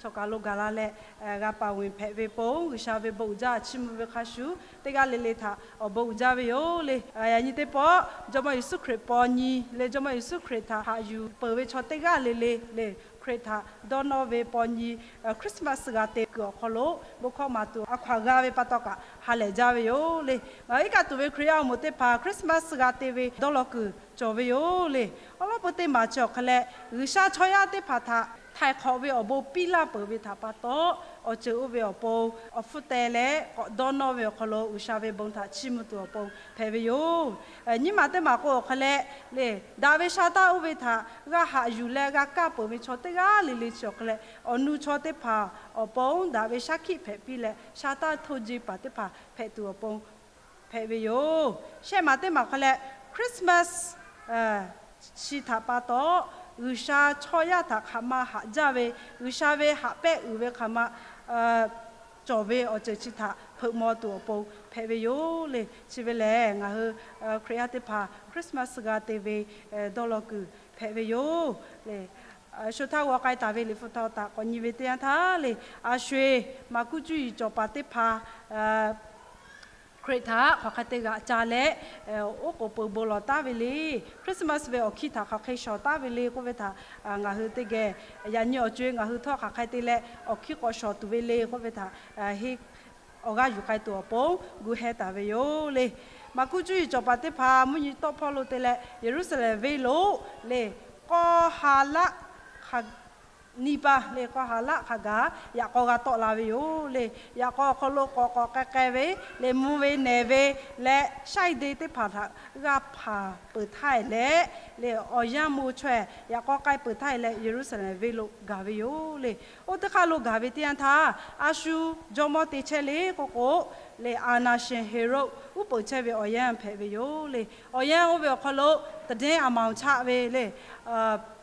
Chaw kaˬ lo gaˬ la leh, g'a paˍ venˬ hpehꞈ ve pon G'uiˬsha ve bon uiˍ jaˇ chiˇ mvuh ve hk'a shuˍ, teˇ g'aˇ le le htaꞈ awˬ bon uiˍ jaˇ ve yoˬ le. Yaꞈ nyi teˇ pawˆ Jawˇmawˇ Yeˍsuˆ Hkriꞈ paw nyi le, Jawˇmawˇ Yeˍsuˆ Hkriꞈ htaꞈ haꞈ yuˬ peuˬ ve chaw teˇ g'aˇ le le le, Hkriꞈ htaꞈ dawˇ nawˇ ve paw nyi, Christmas g'a te kuiˬ awˬ hk'aw lo bon hkawˇ maˍ tuˬ a hkaw anˬ g'a ve pa taw kaꞈ ha lehˬ jaˇ ve yoˬ le. Ngaˬ hui iˉ kaˆ tuˬ ve Hkriꞈ yaˇ awˬ moˍ teˇ hpaˍ Christmas g'a te ve dawˇ law kuiˬ cawˬ ve yoˬ le. Awˬ lawn peu teˇ maˬ chi awˬ hk'a leh, G'uiˬsha chaw yaˇ teˇ hpaˍ htaꞈ htaiˍ hk'awꞈ ve awˬ bon piˇ laˇ peuˬ ve htaꞈ pa taw, awˬ ceuˬ oˇ ve awˬ pon awˬ hpfuhˇ teh leh k'awꞈ dawˇ nawˇ ve awˬ hk'aw lo G'uiˬsha ve bon htaꞈ chiˇ mvuh tuˬ awˬ pon hpehꞈ ve yoˬ. Nyiˇ maˬ teˇ maˬ k'o awˬ hk'a leh le, daꞈ ve sha taˇ oˇ ve htaꞈ g'a haꞈ yuˬ leh g'a kaˇ peuˬ ve chaw teˇ g'aˇ le le chi awˬ hk'a leh, awˬ nu chaw teˇ hpaˍ awˬ pon daꞈ ve shaˉ hkiˆ hpehꞈ piˇ leh, sha taˇ hto je paˍ teˇ hpaˍ hpehꞈ tuˬ awˬ pon hpehꞈ ve yoˬ. Shehˆ maˬ teˇ maˬ hk'a leh, Christmas chi htaꞈ pa taw, G'uiˬsha chaw yaˇ htaꞈ hk'aˬ ma haꞈ jaˇ ve, G'uiˬsha ve haꞈ pehnˇ uiˍ ve hk'aˬ ma cawˬ ve awˬ ceuˬ chi htaꞈ hpeuꞈ maw tuˬ awˬ pon hpehꞈ ve yoˬ le. Chi ve lehˬ, ngaˬ hui Hkriꞈ yaˇ teˇ hpaˍ Christmas g'a te ve dawˇ law kuiˬ hpehꞈ ve yoˬ le. Sho htaˇ g'aw k'ai taˍ ve Liꞈ hpu htaꞈ k'awꞈ nyi ve teˇ yanˇ htaˇ le, a sho-eˬ maˍ kuˇ cuˇ yiˍ cawˬ paˍ teˇ hpaˍ Hkriꞈ htaꞈ hk'aˬ hk'e te g'aꞈ ca leh, oˉ k'oˍ peuˬ bon lawˬ taˉ ve le, Christmas ve awˬ hkiˇ htaꞈ hk'aˬ hk'e shawˍ taˍ ve le k'oˆ ve htaꞈ ngaˬ hui teˇ geh yaꞈ nyi awˬ co-e ngaˬ hui htawˇ hk'aˬ hk'e te leh awˬ hkiˇ k'awꞈ shawˍ tuˬ ve le k'oˆ ve htaꞈ awˬ g'aˇ yuˬ k'ai tuˬ awˬ pon gu heh taˍ ve yoˬ le. Maˍ kuˇ cuˇ yiˍ cawˬ paˍ teˇ hpaˍ mvuhˇ nyi tawˆ hpawˇ lo te leh Yeˍruˆsaˍlehnˍ venˇ lo le, k'awˇ ha laˆ hk'a nyi paˍ le, k'awˇ ha laˆ hk'a gaˬ yaꞈ k'aw g'a tawˆ la ve yoˬ le. Yaꞈ k'aw awˬ hk'aw lo k'awꞈ k'awꞈ k'ai k'ai ve le, mvuh ve nehˬ ve leh shaˉ-e de teˇ hpaˍ htaꞈ g'a hpanˍ peuˬ htaˇ leh le, awˬ yanˇ mo chaweh yaꞈ k'aw k'ai peuˬ htaˇ leh Yeˍruˆsaˍlehnˍ venˇ lo gaˬ ve yoˬ le. Oˇ teˇ hk'aˇ lo gaˬ ve teˇ yanˇ htaˇ, a shu jawˇmawˇ te chehˇ le k'oˆ k'o le, အာဏာရှင် Heˍroˆ uˉ peunˍ chehˇ ve awˬ yanˇ hpehꞈ ve yoˬ le. Awˬ yanˇ oˇ ve awˬ hk'aw lo သတင်းအမှောင်ချ ve le,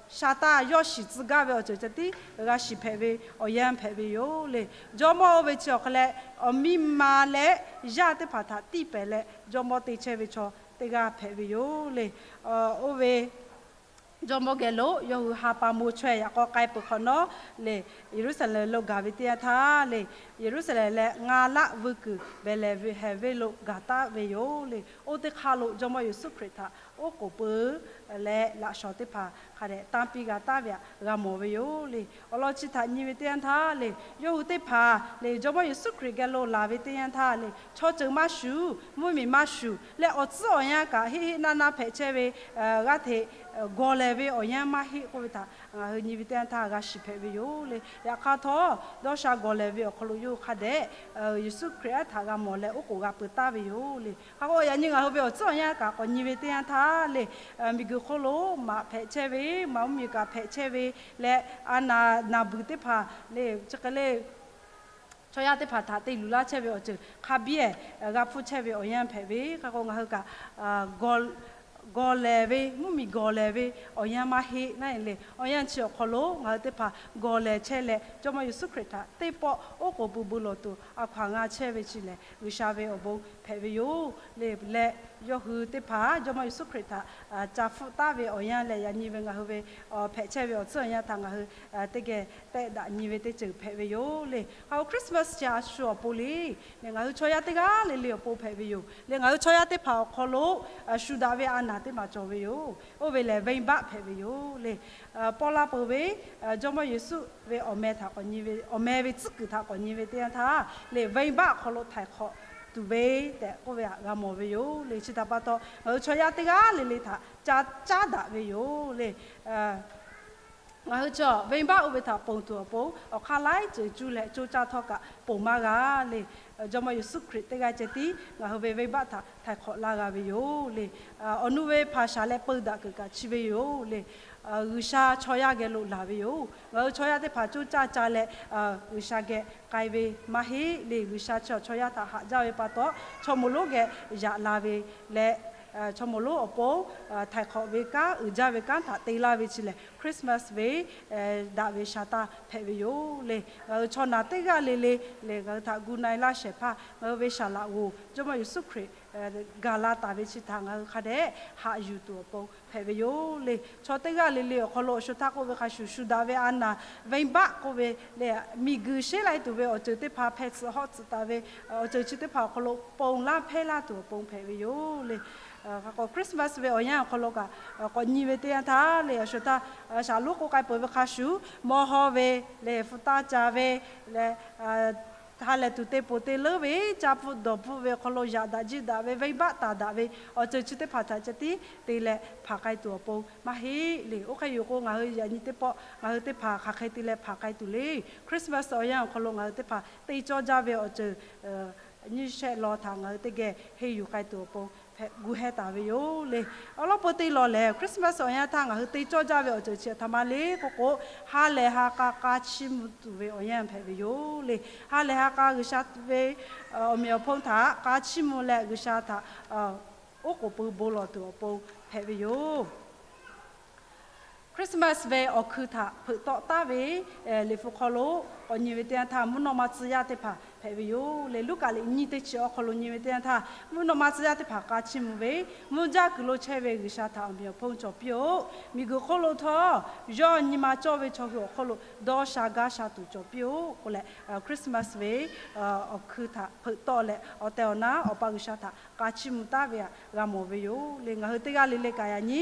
sha taˇ yawˇ shiˍ tcuh gaˇ ve awˬ ceuˬ ceh tiˉ g'a shiˍ hpehꞈ ve awˬ yanˇ hpehꞈ ve yoˬ le. Jawˇmawˇ oˇ ve chi awˬ hk'a leh awˬ miˇ ma leh yaˇ teˇ hpaˍ htaꞈ tiˇ pehˍ leh jawˇmawˇ te chehˇ ve chaw teˇ g'aˇ hpehꞈ ve yoˬ le. Oˇ ve jawˇmawˇ geh lo yawˇ hui ha pa mo chaweh yaꞈ k'aw k'ai peuˬ hk'awꞈ nawˉ le, Yeˍruˆsaˍlehnˍ lo gaˬ ve teˇ yanˇ htaˇ le, Yeˍruˆsaˍlehnˍ leh ngaˬ laˆ vuiˇ kuiˬ Behˍlehˍhehnˍ venˇ lo gaˬ taˍ ve yoˬ le. Oˇ teˇ hk'aˇ lo Jawˇmawˇ Yeˍsuˆ Hkriꞈ htaꞈ oˉ k'oˍ peuˬ leh laꞈ shawˍ teˇ hpaˍ hk'a dehꞈ tanˇ piˇ g'a taˍ ve htaꞈ g'a mawˬ ve yoˬ le. Awˬ lawn chi htaꞈ nyi ve teˇ yanˇ htaˇ le, yawˇ hui teˇ hpaˍ le Jawˇmawˇ Yeˍsuˆ Hkriꞈ geh lo laˬ ve teˇ yanˇ htaˇ le, chaw ceuˬ maˇ shuˍ, mvuhˇmiˬ maˇ shuˍ leh awˬ tcuhˉ awˬ yanˇ kaꞈ heˆ heˆ naˇ naˇ hpehꞈ chehˇ ve, g'aˇ hteꞈ gawˬ lehˬ ve awˬ yanˇ maˇ heˆ k'oˆ ve htaꞈ ngaˬ hui nyi ve teˇ yanˇ htaˇ g'a shiˍ hpehꞈ ve yoˬ le. Yaꞈ hk'aˇ htawˇ, dawˇ sha gawˬ lehˬ ve awˬ hk'aw lo yawˇ hui hk'a dehꞈ Yeˍsuˆ Hkriꞈ htaꞈ g'a mawˬ leh oˉ k'oˍ g'a peuˬ taˍ ve yoˬ le. Hk'a k'o yaꞈ nyi ngaˬ hui ve awˬ tcuhˉ awˬ yanˇ kaꞈ k'awꞈ nyi ve teˇ yanˇ htaˇ le, miˬguiˬ hk'oˆ lo maꞈ hpehꞈ chehˇ ve, maꞈ mvuhˇmiˬ kaꞈ hpehꞈ chehˇ ve leh, a naˍ naˍ buiˬ teˇ hpaˍ le, chi hk'e le chaw yaˇ teˇ hpaˍ htaꞈ te luˬ laˇ chehˇ ve awˬ ceuˬ hk'a biˇ g'a hpfuhˇ chehˇ ve awˬ yanˇ hpehꞈ ve. Hk'a k'o ngaˬ hui kaꞈ gawˬ lehˬ ve, mvuhˇmiˬ gawˬ lehˬ ve awˬ yanˇ maˇ heˆ naˆ le. Awˬ yanˇ chi awˬ hk'aw lo ngaˬ hui teˇ hpaˍ gawˬ lehˬ chehˇ leh Jawˇmawˇ Yeˍsuˆ Hkriꞈ htaꞈ teˇ pawˆ oˉ k'oˍ pui bu lawˬ tuˬ a hkaw anˬ g'a chehˇ ve chi lehˬ, G'uiˬsha ve awˬ bon hpehꞈ ve yoˬ le. Leh yawˇ hui teˇ hpaˍ Jawˇmawˇ Yeˍsuˆ Hkriꞈ htaꞈ ca hpfuhˆ taˍ ve awˬ yanˇ leh yaꞈ nyi ve ngaˬ hui ve hpehꞈ chehˇ ve awˬ tcuhˉ awˬ yanˇ htaꞈ ngaˬ hui teˇ geh tehˆ daꞈ nyi ve teˇ ceuˬ hpehꞈ ve yoˬ le. Hk'a k'o Christmas chi a shu awˬ pon le, ngaˬ hui chaw yaˇ teˇ g'aˇ le le awˬ pon hpehꞈ ve yoˬ le. Ngaˬ hui chaw yaˇ teˇ hpaˍ awˬ hk'aw lo shu daꞈ ve a naˍ teˇ maˬ cawˬ ve yoˬ. Oˇ ve lehˬ venˇbaˆ hpehꞈ ve yoˬ le. Paw la peuˬ ve Jawˇmawˇ Yeˍsuˆ ve awˬ meh htaꞈ k'awꞈ nyi ve, awˬ meh ve tcuhˉ kuiˬ htaꞈ k'awꞈ nyi ve teˇ yanˇ htaˇ le, venˇbaˆ awˬ hk'aw lo htaiˍ hk'awꞈ tuˬ ve tehꞈ k'oˆ ve htaꞈ g'a mawˬ ve yoˬ le. Chi htaꞈ pa taw ngaˬ hui chaw yaˇ teˇ g'aˇ le le htaꞈ ca caˉ daꞈ ve yoˬ le. Ngaˬ hui chaw venˇbaˆ oˇ ve htaꞈ ponˬ tuˬ awˬ pon awˬ hk'aˇ laiˉ ceuˬ cuˇ leh coˇ caˇ htawˇ kaꞈ ponˬ maˇ g'a le. Jawˇmawˇ Yeˍsuˆ Hkriꞈ teˇ g'aˇ ceh tiˉ ngaˬ hui ve venˇbaˆ htaꞈ htaiˍ hk'awꞈ laˇ g'a ve yoˬ le. Awˬ nu ve hpaˍ shaˍ leh peu daꞈ kuiˬ kaꞈ chi ve yoˬ le. G'uiˬsha chaw yaˇ geh lo laˬ ve yoˬ. Ngaˬ hui chaw yaˇ teˇ hpaˍ coˇ caˇ ca leh G'uiˬsha geh k'ai ve maˇ heˆ le. G'uiˬsha chi chaw yaˇ htaꞈ haꞈ jaˇ ve pa taw, chaw moˍ lonˉ geh yaꞈ la ve leh chaw moˍ lonˉ awˬ pon htaiˍ hk'awꞈ ve kanˉ, uiˍ jaˇ ve kanˉ htaꞈ te laˇ ve chi lehˬ Christmas ve daꞈ ve sha taˇ hpehꞈ ve yoˬ le. Ngaˬ hui chaw naˬ teˇ g'aˇ le le lehˬ ngaˬ hui htaꞈ gu na-e laˇ shehˍ hpaˇ ngaˬ hui ve saˍ laꞈ g'oˍ Jawˇmawˇ Yeˍsuˆ Hkriꞈ gaˬ la taˍ ve chi htaꞈ ngaˬ hui hk'a dehꞈ haꞈ yuˬ tuˬ awˬ pon hpehꞈ ve yoˬ le. Chaw teˇ g'aˇ le le awˬ hk'aw lo awˬ sho htaˇ k'oˆ ve hk'a shuˍ shuˍ daꞈ ve a naˍ venˇbaˆ k'oˆ ve le, miˬguiˬ sheˉ lai tuˬ ve awˬ ceuˬ teˇ hpaˍ hpeh tsuhꞈ hawˆ tsuhꞈ taˍ ve awˬ ceuˬ chi teˇ hpaˍ awˬ hk'aw lo ponˬ laˇ hpehˇ laˇ tuˬ awˬ pon hpehꞈ ve yoˬ le. Hk'a k'o Christmas ve awˬ yanˇ awˬ hk'aw lo kaꞈ k'awꞈ nyi ve teˇ yanˇ htaˇ le, awˬ sho htaˇ shaˍ lonˉ k'oˆ k'ai peuˬ ve hk'a shuˍ, mawˇ hawˇ ve lehˬ, hpu taˇ ca ve leh, ha lehˬ tuˬ te poˬ te leuˉ ve, caˇ pfuhˆ dawˬ pfuhˆ ve awˬ hk'aw lo yaꞈ daꞈ jiˇ daꞈ ve, venˇbaˆ taˍ daꞈ ve awˬ ceuˬ chi teˇ hpaˍ htaꞈ ceh tiˉ te leh hpanˍ k'ai tuˬ awˬ pon maˇ heˆ le. Oˇ hk'e yoˬ k'o, ngaˬ hui yaꞈ nyi teˇ pawˆ ngaˬ hui teˇ hpaˍ hk'aˬ hk'e te leh hpanˍ k'ai tuˬ le. Christmas awˬ yanˇ awˬ hk'aw lo ngaˬ hui teˇ hpaˍ te cawˇ jaˇ ve awˬ ceuˬ nyiˇ shehˆ law htaꞈ ngaˬ hui teˇ geh henˇ yuˬ k'ai tuˬ awˬ pon hpehꞈ gu heh taˍ ve yoˬ le. Awˬ lawn peu te lawˬ lehˬ, Christmas awˬ yanˇ htaˇ ngaˬ hui te cawˇ jaˇ ve awˬ ceuˬ chi htaꞈ htaꞈ ma le k'oˆ k'o, ha lehˬ ha k'a k'a chiˇ mvuh tuˬ ve awˬ yanˇ hpehꞈ ve yoˬ le. Ha lehˬ ha k'a G'uiˬsha ve awˬ meꞈ awˬ hponˇ htaꞈ k'a chiˇ mvuh leh, G'uiˬsha htaꞈ oˉ k'oˍ pui bon lawˬ tuˬ awˬ pon hpehꞈ ve yoˬ. Christmas ve awˬ hkui htaꞈ hpeuꞈ tawˆ taˉ ve liꞈ hpu hk'aw lo k'awꞈ nyi ve teˇ yanˇ htaˇ, mvuhˇ naw ma tcuh yaˇ teˇ hpaˍ hpehꞈ ve yoˬ le. Luˉkaꞈ liꞈ nyiˇ teˇ chi awˬ hk'aw lo nyi ve teˇ yanˇ htaˇ, mvuhˇ naw ma tcuh yaˇ teˇ hpaˍ k'a chiˇ mvuh ve, mvuhˇ jaˇ kuiˬ lo chehˇ ve G'uiˬsha htaꞈ awˬ meꞈ awˬ hponˇ cawˬ piˇ-oˆ. Miˬguiˬ hk'oˆ lo htawˇ yawˇ nyi ma cawˇ ve chaw hui awˬ hk'oˆ lo dawˇ sha gaˇ sha tuˬ cawˬ piˇ-oˆ k'oˆ leh, Christmas ve awˬ hkui htaꞈ hpeuꞈ tawˆ leh awˬ tehˬ awˬ na Awˬ pa G'uiˬsha htaꞈ k'a chiˇ mvuh taˉ ve htaꞈ g'a mawˬ ve yoˬ le. Ngaˬ hui teˇ g'aˇ le le kaꞈ yaꞈ nyi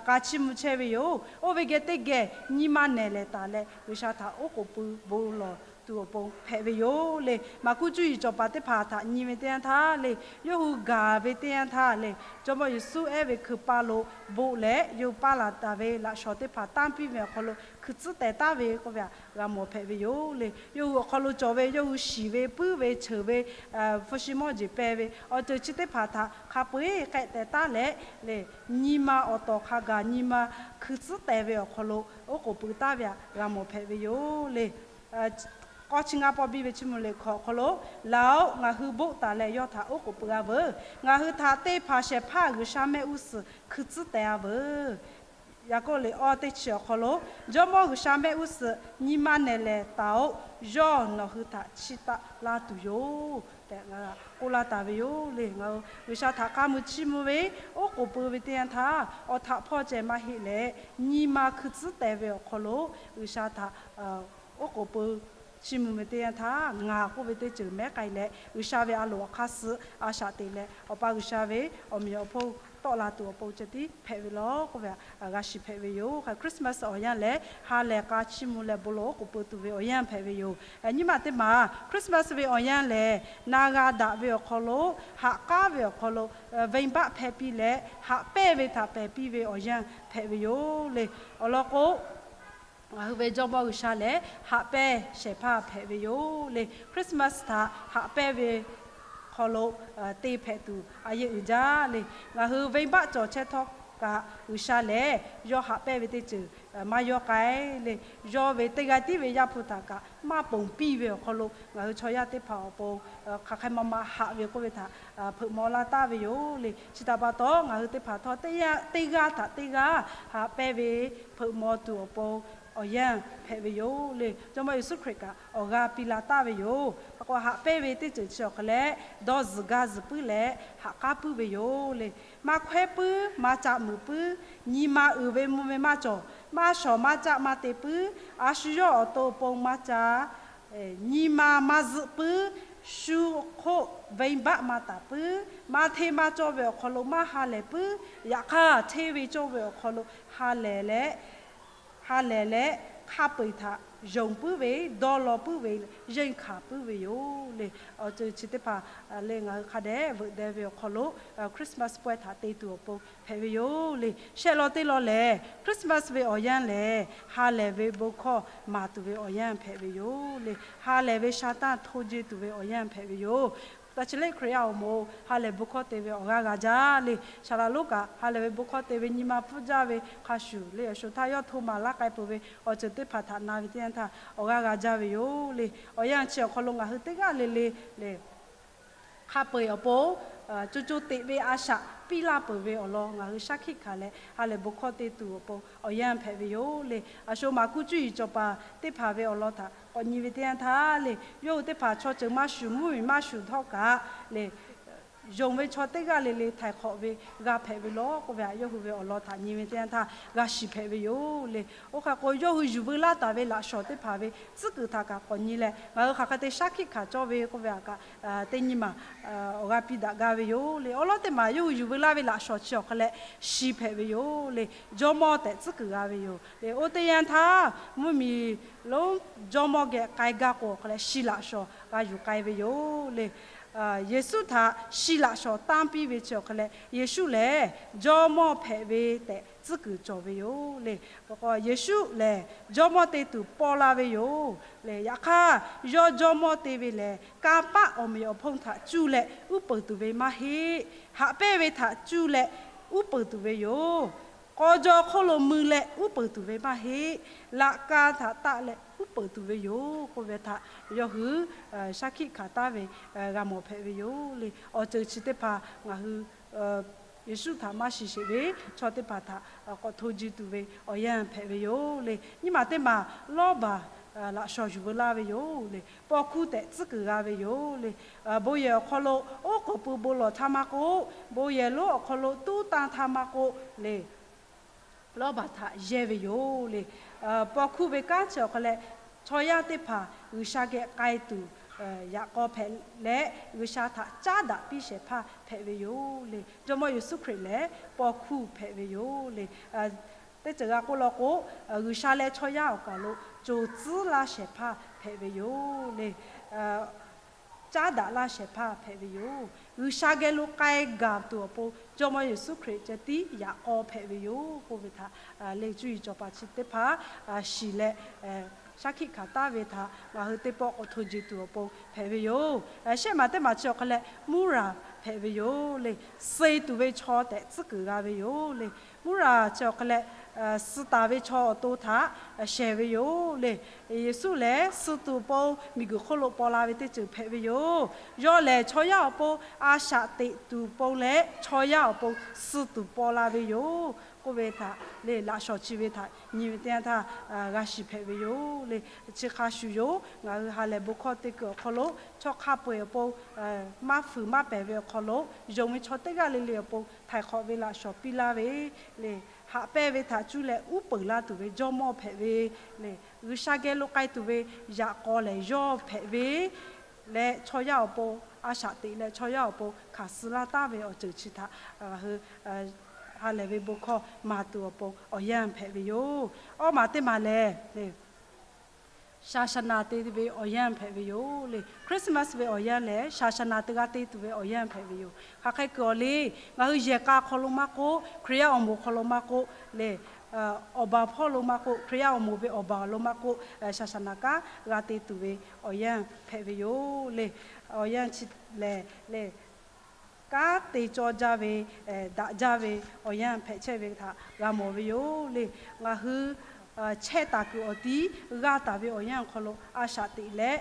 k'a chiˇ mvuh chehˇ ve yoˬ. Oˇ ve geh teˇ geh nyi ma nehˬ lehˬ taˍ leh, G'uiˬsha htaꞈ oˉ k'oˍ pui bon lawˬ tuˬ awˬ pon hpehꞈ ve yoˬ le. Maˍkuˆ cuˇ yiˍ cawˬ paˍ teˇ hpaˍ htaꞈ nyi ve teˇ yanˇ htaˇ le, yawˇ hui gaˬ ve teˇ yanˇ htaˇ le, Jawˇmawˇ Yeˍsuˆ ehˉ ve hkui paˇ lo boˆ leh yawˇ hui paˇ laˬ taˍ ve laꞈ shawˍ teˇ hpaˍ tanˇ piˇ ve awˬ hk'aw lo hkui tcuhˉ teh taˉ ve k'oˆ ve htaꞈ g'a mawˬ hpehꞈ ve yoˬ le. Yawˇ hui awˬ hk'aw lo cawˬ ve yawˇ hui shiˍ ve puiˉ ve cheuˬ ve, hpu shi mawˇ jeˬ peh ve awˬ ceuˬ chi teˇ hpaˍ htaꞈ hk'a peu-eˬ k'ehˆ teh taˉ leh le, nyi ma awˬ tawˍ hk'a gaˬ nyi ma hkui tcuhˉ teh ve awˬ hk'aw lo oˉ k'oˍ pui taˉ ve htaꞈ g'a mawˬ hpehꞈ ve yoˬ le. K'awˇ chi ngaˇ pawˆ biˇ ve Chiˇ mvuh liꞈ hkawꞈ awˬ hk'aw lo, Laˬ-oꞈ, ngaˬ hui boˆ taˍ leh yawˇ htaꞈ oˉ k'oˍ pui-a veuˬ. Ngaˬ hui htaꞈ te hpanˍ shehˍ hpaˇ G'uiˬsha mehˆ g'uˇ suhˍ hkui tcuhˉ teh-a veuˬ. Yaˍkoˆ liꞈ awˇ teˇ chi awˬ hk'aw lo, Jawˇmawˇ G'uiˬsha mehˆ g'uˇ suhˍ nyi ma nehˬ lehˬ taˍ-oꞈ. Yawˇ nawˬ hui htaꞈ chiˇ taˆ laˇ tuˬ yoˬ tehꞈ k'oˆ laˇ taˍ ve yoˬ le. Ngaˬ hui G'uiˬsha htaꞈ k'a mui chiˇ mvuh ve, oˉ k'oˍ pui ve teˇ yanˇ htaˇ, awˬ htaꞈ hpawˇ ceh maˇ heˆ leh, nyi ma hkui tcuhˉ teh ve awˬ hk'aw lo G'uiˬsha htaꞈ oˉ k'oˍ pui chiˇ mvuh ve teˇ yanˇ htaˇ, ngaˬ k'oˆ ve teˇ ceuˬ mehˉ k'ai leh, G'uiˬsha ve a loˍ awˬ hk'aˇ suh a shaꞈ teꞈ leh, Awˬ pa G'uiˬsha ve awˬ meꞈ awˬ hponˇ tawˆ la tuˬ awˬ pon ceh tiˉ hpehꞈ ve law k'oˆ ve htaꞈ g'a shiˍ hpehꞈ ve yoˬ. Hk'e Christmas awˬ yanˇ lehˬ, ha lehˬ k'a chiˇ mvuh leh bon lawˬ oˉ k'oˍ pui tuˬ ve awˬ yanˇ hpehꞈ ve yoˬ. Nyiˇ maˬ teˇ maˬ Christmas ve awˬ yanˇ lehˬ, na g'a daꞈ ve awˬ hk'aw lo, haꞈ k'aˉ ve awˬ hk'aw lo venˇbaˆ hpehˇ piˇ leh, haꞈ pehnˇ ve htaꞈ pehˬ piˇ ve awˬ yanˇ hpehꞈ ve yoˬ le. Awˬ lawn k'o, ngaˬ hui ve Jawˇmawˇ G'uiˬsha lehˬ, haꞈ pehnˇ shehˍ hpaˇ hpehꞈ ve yoˬ le. Christmas htaꞈ haꞈ pehnˇ ve hk'aw lo te hpehꞈ tuˬ a yehˬ uiˍ jaˇ le. Ngaˬ hui venˇbaˆ cawˬ chehˇ htawˇ kaꞈ, G'uiˬsha lehˬ yawˇ haꞈ pehnˇ ve teˇ ceuˬ maˇ yawˇ k'ai le. Yawˇ ve teˇ g'aˇ tiˉ ve Yaˇ hpu htaꞈ kaꞈ maˇ ponˬ piˇ ve awˬ hk'aw lo, ngaˬ hui chaw yaˇ teˇ hpaˍ awˬ pon hk'aˬ hk'e ma ma haꞈ ve k'oˆ ve htaꞈ hpeuꞈ maw laˇ taˍ ve yoˬ le. Chi htaꞈ pa taw, ngaˬ hui teˇ hpaˍ htawˇ teˇ g'aˇ htaꞈ teˇ g'aˇ haꞈ pehnˇ ve hpeuꞈ maw tuˬ awˬ pon awˬ yanˇ hpehꞈ ve yoˬ le. Jawˇmawˇ Yeˍsuˆ Hkriꞈ kaꞈ awˬ g'aˇ piˇ la taˍ ve yoˬ. Hk'e k'o, haꞈ pehnˇ ve teˇ ceuˬ chi awˬ hk'e leh, dawˇ zuhˬ gaˇ zuhˬ puiˉ leh haꞈ k'aˉ puiˉ ve yoˬ le. Maˇ hkawehˉ puiˉ, maˇ caꞈ muiˬ puiˉ, nyi ma uiˍ ve mvuh ve maˇ cawˬ, maˇ shawˍ maˇ caˆ maˇ te puiˉ, a shu yawˇ awˬ to pon maˇ ca nyi ma maˇ zuhˆ puiˉ, shu hk'oˆ venˇbaˆ maˇ taˍ puiˉ, maˇ hteˇ maˇ cawˇ ve awˬ hk'aw lo maˇ ha lehˬ puiˉ, yaꞈ hk'aˇ hteˇ ve cawˇ ve awˬ hk'aw lo ha lehˬ leh, ha lehˬ leh hk'a peu-eˬ htaꞈ yonˍ puiˉ ve, dawˇ law puiˉ ve, yeˇ hkanˍ puiˉ ve yoˬ le. Awˬ ceuˬ chi teˇ hpaˍ le ngaˬ hui hk'a dehꞈ veuꞈ deh ve awˬ hk'aw lo Christmas pawehˇ htaꞈ te tuˬ awˬ pon hpehꞈ ve yoˬ le. Shehˆ lawn teˇ lawn lehˬ, Christmas ve awˬ yanˇ lehˬ, ha lehˬ ve bon hkawˇ maˍ tuˬ ve awˬ yanˇ hpehꞈ ve yoˬ le. Ha lehˬ ve sha tanˇ hto je tuˬ ve awˬ yanˇ hpehꞈ ve yoˬ. Taˇ chi lehˆ Hkriꞈ yaˇ awˬ moˍ ha lehˬ bon hkawˇ te ve awˬ g'aˇ g'a jaˇ le. Saˍ laˍ lonˉ kaꞈ ha lehˬ ve bon hkawˇ te ve nyi ma pfuhˇ jaˇ ve hk'a shuˍ le, awˬ sho htaˇ yawˇ hto maˍ laˇ k'ai peuˬ ve awˬ ceuˬ teˇ hpaˍ htaꞈ na ve teˇ yanˇ htaˇ awˬ g'aˇ g'a jaˇ ve yoˬ le. Awˬ yanˇ chi awˬ hk'aw lo ngaˬ hui teˇ g'aˇ le le le hk'a peu-eˬ awˬ pon co co teꞈ ve a shaꞈ piˇ laˇ peuˬ ve awˬ lawn ngaˬ hui shaˉ hkiˆ hkanˍ leh, ha lehˬ bon hkawˇ te tuˬ awˬ pon awˬ yanˇ hpehꞈ ve yoˬ le. A sho maˍ kuˇ cuˇ yiˍ cawˬ paˍ teˇ hpaˍ ve awˬ lawn htaꞈ k'awꞈ nyi ve teˇ yanˇ htaˇ le, yawˇ hui teˇ hpaˍ chaw ceuˬ maˇ shuˍ mvuhˇmiˬ maˇ shuˍ htawˇ kaꞈ le, yonˍ ve chaw teˇ g'aˇ le le htaiˍ hk'awꞈ ve g'a hpehꞈ ve law k'oˆ ve htaꞈ yawˇ hui ve awˬ lawn htaꞈ nyi ve teˇ yanˇ htaˇ g'a shiˍ hpehꞈ ve yoˬ le. Oˇ hk'e k'o, yawˇ hui yuˬ veu laˇ taˍ ve laꞈ shawnˍ teˇ hpaˍ ve tcuhˉ kuiˬ htaꞈ kaꞈ k'awꞈ nyi leh, ngaˬ hui hk'aˬ hk'e te shaˉ hkiˆ hkanˍ cawˇ ve k'oˆ ve htaꞈ kaꞈ teˇ nyi maˬ awˬ g'aˇ piˇ daꞈ gaˇ ve yoˬ le. Awˬ lawn teˇ maˬ yawˇ hui yuˬ veu laˇ ve laꞈ shawnˍ chi awˬ hk'aw leh shiˍ hpehꞈ ve yoˬ le. Jawˇmawˇ tehꞈ tcuhˉ kuiˬ g'a ve yoˬ le. Oˇ teˇ yanˇ htaˇ mvuhˇmiˬ lonˉ jawˇmawˇ geh k'ai gaˇ k'o awˬ hk'aw leh shi laꞈ shawnˍ g'a yuˬ k'ai ve yoˬ le. Yeˍsuˆ htaꞈ shi laꞈ shawnˍ tanˇ piˇ ve chi awˬ hk'aw leh, Yeˍsuˆ lehˬ jawˇmawˇ hpehꞈ ve tehꞈ tcuhˉ kuiˬ cawˬ ve yoˬ le. Yeˍsuˆ lehˬ jawˇmawˇ te tuˬ paw la ve yoˬ le. Yaꞈ hk'aˇ, yawˇ jawˇmawˇ te ve lehˬ, kanˇ paˆ awˬ meꞈ awˬ hponˇ htaꞈ cuˇ leh uˉ peunˍ tuˬ ve maˇ heˆ. Haꞈ pehnˇ ve htaꞈ cuˇ leh uˉ peunˍ tuˬ ve yoˬ. K'aw jaw hk'oˆ lo mui leh uˉ peunˍ tuˬ ve maˇ heˆ. Laꞈ ka htaꞈ taˆ leh uˉ peunˍ tuˬ ve yoˬ k'oˆ ve htaꞈ yawˇ hui shaˉ hkiˆ hkanˍ taˉ ve g'a mawˬ hpehꞈ ve yoˬ le. Awˬ ceuˬ chi teˇ hpaˍ ngaˬ hui Yeˍsuˆ htaꞈ maˇ shiˍ sheˍ ve chaw teˇ hpaˍ htaꞈ k'awꞈ hto ji tuˬ ve awˬ yanˇ hpehꞈ ve yoˬ le. Nyiˇ maˬ teˇ maˬ lawˇ baˬ laꞈ shawnˍ yuˬ veu laˇ ve yoˬ le. Paw hkuˇ tehꞈ tcuhˉ kuiˬ g'a ve yoˬ le. Bon yehˬ awˬ hk'aw lo oˉ k'oˍ pui bon lawˬ htaˇ maˇ k'oˆ, bon yehˬ lonˉ awˬ hk'aw lo tuˉ tanˇ htaˇ maˇ k'oˆ le, lawˇ baˬ htaꞈ yehˇ ve yoˬ le. Paw hkuˇ ve kanˉ chi awˬ hk'aw leh, chaw yaˇ teˇ hpaˍ G'uiˬsha geh k'ai tuˬ yaꞈ k'aw hpehꞈ leh, G'uiˬsha htaꞈ caˉ daꞈ piˇ shehˍ hpaˇ hpehꞈ ve yoˬ le. Jawˇmawˇ Yeˍsuˆ Hkriꞈ lehˬ paw hkuˇ hpehꞈ ve yoˬ le. Teˇ ceuˬ g'a k'oˆ law k'o, G'uiˬsha leh chaw yaˇ awˬ kaˬ lo co tcuhˉ laˇ shehˍ hpaˇ hpehꞈ ve yoˬ le. Caˉ daꞈ laˇ shehˍ hpaˇ hpehꞈ ve yoˬ. G'uiˬsha geh lo k'ai gaˬ tuˬ awˬ pon Jawˇmawˇ Yeˍsuˆ Hkriꞈ ceh tiˉ yaꞈ k'aw hpehꞈ ve yoˬ k'oˆ ve htaꞈ leh cuˇ yiˍ cawˬ paˍ chi teˇ hpaˍ shiˍ leh shaˉ hkiˆ hkanˍ taˉ ve htaꞈ ngaˬ hui teˇ pawˆ k'awꞈ hto jeˬ tuˬ awˬ pon hpehꞈ ve yoˬ. Shehˆ maˬ teˇ maˬ chi awˬ hk'aw leh muˇraˍ hpehꞈ ve yoˬ le. Suh tuˬ ve chaw tehꞈ tcuhˉ kuiˬ g'a ve yoˬ le. Muˇraˍ chi awˬ hk'aw leh suh taˍ ve chaw awˬ to htaꞈ shehˍ ve yoˬ le. Yeˍsuˆ lehˬ suh tuˬ pon miˬguiˬ hk'oˆ lo paw la ve teˇ ceuˬ hpehꞈ ve yoˬ. Yawˇ lehˬ chaw yaˇ awˬ pon a shaꞈ teꞈ tuˬ pon leh chaw yaˇ awˬ pon suh tuˬ paw la ve yoˬ k'oˆ ve htaꞈ le laꞈ shawnˍ chi ve htaꞈ nyi ve teˇ yanˇ htaˇ g'a shiˍ hpehꞈ ve yoˬ le. Chi hk'a shuˍ yoˬ, ngaˬ hui ha lehˬ bon hkawˇ teˇ kuiˬ awˬ hk'aw lo chaw hk'a peu-eˬ awˬ pon maˇ fuiˍ maˇ pehˬ ve awˬ hk'aw lo yonˍ ve chaw teˇ g'aˇ le le awˬ pon htaiˍ hk'awꞈ ve laꞈ shawnˍ piˇ laˇ ve le. Haꞈ pehnˇ ve htaꞈ cuˇ leh uˉ peunˍ laˇ tuˬ ve jawˇmawˇ hpehꞈ ve le. G'uiˬsha geh lo k'ai tuˬ ve yaꞈ k'aw lehˬ yawˇ hpehꞈ ve leh chaw yaˇ awˬ pon a shaꞈ teꞈ leh chaw yaˇ awˬ pon hkanˍ suh laˇ taˍ ve awˬ ceuˬ chi htaꞈ ngaˬ hui ha lehˬ ve bon hkawˇ maˍ tuˬ awˬ pon awˬ yanˇ hpehꞈ ve yoˬ. Awˇ maˬ teˇ maˬ lehˬ le, shaˍ shaˍ naˍ te ve awˬ yanˇ hpehꞈ ve yoˬ le. Christmas ve awˬ yanˇ lehˬ shaˍ shaˍ naˍ teˇ g'aˇ te tuˬ ve awˬ yanˇ hpehꞈ ve yoˬ. Hk'aˬ hk'e kuiˬ awˬ le, ngaˬ hui yehˬ k'a hk'aw lo maˇ k'oˆ, Hkriꞈ yaˇ awˬ moˍ hk'aw lo maˇ k'oˆ le, awˬ baˬ hpawˇ lo maˇ k'oˆ, Hkriꞈ yaˇ awˬ moˍ ve awˬ baˬ lo maˇ k'oˆ, shaˍ shaˍ naˍ kanˉ g'a te tuˬ ve awˬ yanˇ hpehꞈ ve yoˬ le. Awˬ yanˇ chi lehˬ le, kanˉ te cawˇ jaˇ ve, daꞈ jaˇ ve awˬ yanˇ hpehꞈ chehˇ ve htaꞈ g'a mawˬ ve yoˬ le. Ngaˬ hui chehˇ taˍ kuiˬ awˬ tiˉ g'a taˍ ve awˬ yanˇ awˬ hk'aw lo a shaꞈ teꞈ leh